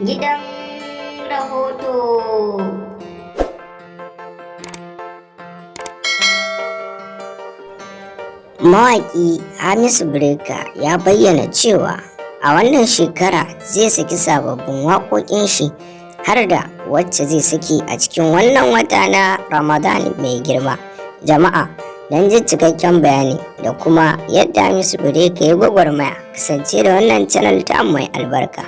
Gidan rahoto. Mawaƙi Hamisu Breaker ya bayyana cewa a wannan shekara zai saki sababbin waƙoƙin shi, har da wacce zai saki a cikin wannan wata na Ramadan mai girma. Jama'a, don jin cikakken bayani da kuma yadda Hamisu Breaker ya gwagwarmaya, kasance da wannan channel ta mai albarka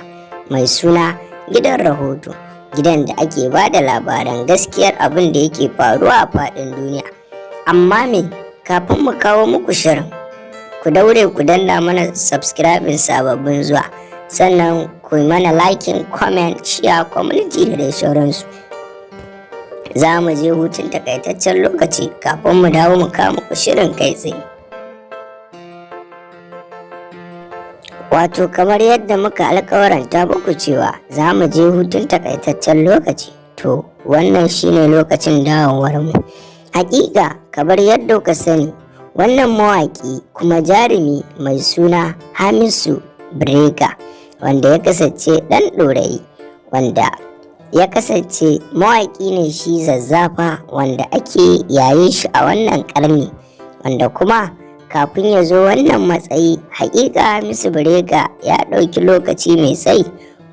mai suna Gidan Rahoto, gidan da ake ba da labaran gaskiyar abin da yake faruwa a faɗin duniya. Amma me kafin mu kawo muku shirin, ku daure ku danna mana subscribing sababbin zuwa, sannan ku yi mana liking, comment, share, community da dai sauransu. Za mu je hutun takaitaccen lokaci kafin mu dawo mu kawo muku shirin kai tsaye. Wato kamar yadda muka alkawaranta muku cewa za mu je hutun takaitaccen lokaci, to wannan shine lokacin dawowar mu. Hakika, kamar yadda ka sani, wannan mawaƙi kuma jarumi mai suna Hamisu Breaker, wanda ya kasance ɗan ɗorayi, wanda ya kasance mawaƙi ne shi zazzafa wanda ake yayin shi a wannan ƙarni, wanda kuma kafin ya zo wannan matsayi, hakika Hamisu Breaker ya ɗauki lokaci mai tsayi,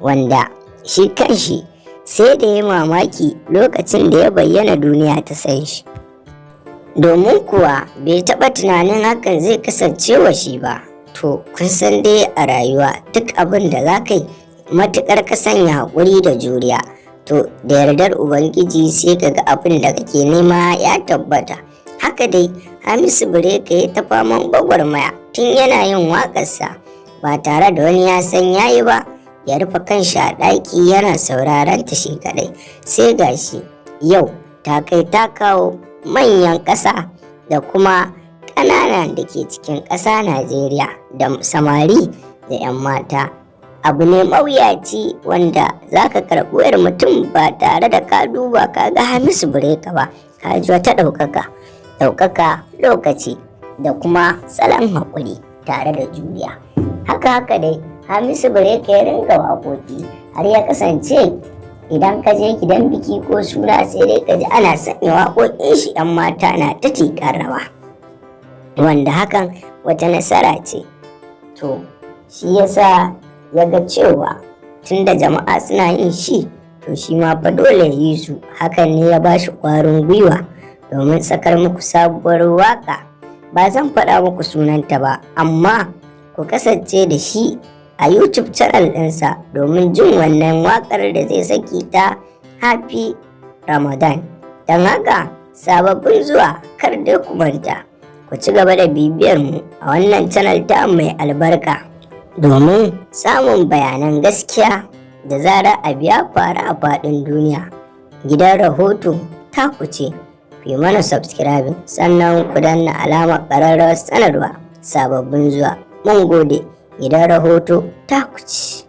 wanda shi kanshi sai da ya mamaki lokacin da ya bayyana duniya ta san shi, domin kuwa bai taɓa tunanin hakan zai kasance wa shi ba. To kun san dai a rayuwa duk abin da za ka yi, matuƙar ka sanya haƙuri da juriya, to da yardar Ubangiji sai ka ga abin da kake nema ya tabbata. Haka dai Hamisu Breaker ya ta faman gwagwarmaya tun yana yin waƙarsa ba tare da wani ya san yayi ba, ya rufe kanshi a ɗaki yana sauraron ta shi kaɗai. Sai gashi yau ta kai ta kawo, manyan ƙasa da kuma ƙananan da ke cikin ƙasa Najeriya, da samari da 'yan mata. Abu ne mawuyaci wanda za ka karɓi wayar mutum ba tare da ka duba ka ga Hamisu Breaker ba. Ka ji wata ɗaukaka, ɗaukaka lokaci da kuma salon haƙuri tare da juriya. Haka haka dai Hamisu Breaker ya ringa waƙoƙi har ya kasance idan ka je gidan biki ko suna, sai dai ka ji ana sanya waƙoƙin shi, 'yan mata na ta tiƙar rawa, wanda hakan wata nasara ce. To shi yasa ya ga cewa tunda jama'a suna yin shi, to shi ma fa dole ya yi su. Hakan ne ya ba shi ƙwarin gwiwa domin sakar muku sabuwar waƙa. Ba zan faɗa muku sunanta ba, amma ku kasance da shi a YouTube channel ɗinsa domin jin wannan waƙar da zai saki ta Happy Ramadan. Don haka, sababbin zuwa, kar dai ku manta ku ci gaba da bibiyar mu a wannan channel ta mai albarka domin samun bayanan gaskiya da zarar abu ya faru a faɗin duniya. Gidan Rahoto ta ku ce. Ku yi mana subscribing, sannan ku danna alamar ƙararrawar sanarwa sababbin zuwa. Mun gode. Gidan Rahoto ta ku ce.